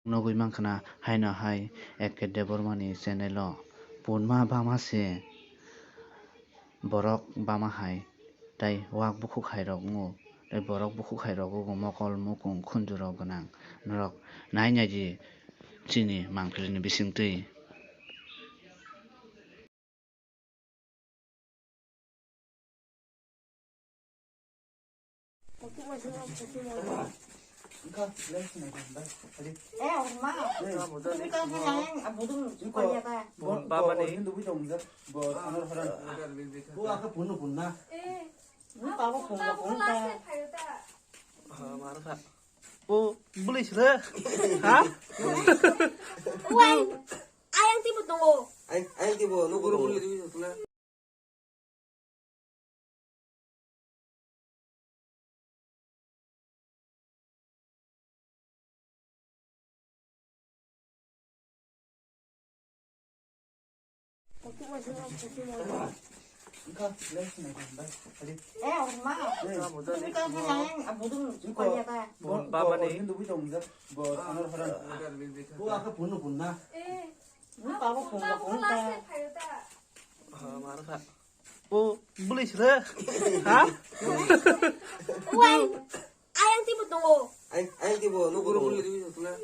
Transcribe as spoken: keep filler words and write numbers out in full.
Nugwi mankha na haino hai A K Debbarma ni channel o punma bama se borok bama hai tei wak bukhuk hai rok wngo tei borok bukhuk hai rok wngo mokol mukung khunju rok gwnang norok nai nai di chini mangpili ni bisingtwi. O, bwlwi sila. Ha? Wai, ayang tibo tongo. Ayang, ayang tibo, nugo tongo. Eh, ma. Ini kan yang abudum supaya ta. Baba ni. Eh, baba pun pun na. O, bwlwi sila. Ha? Wai, ayang tibo tongo. Ayang, ayang tibo, nugo tongo.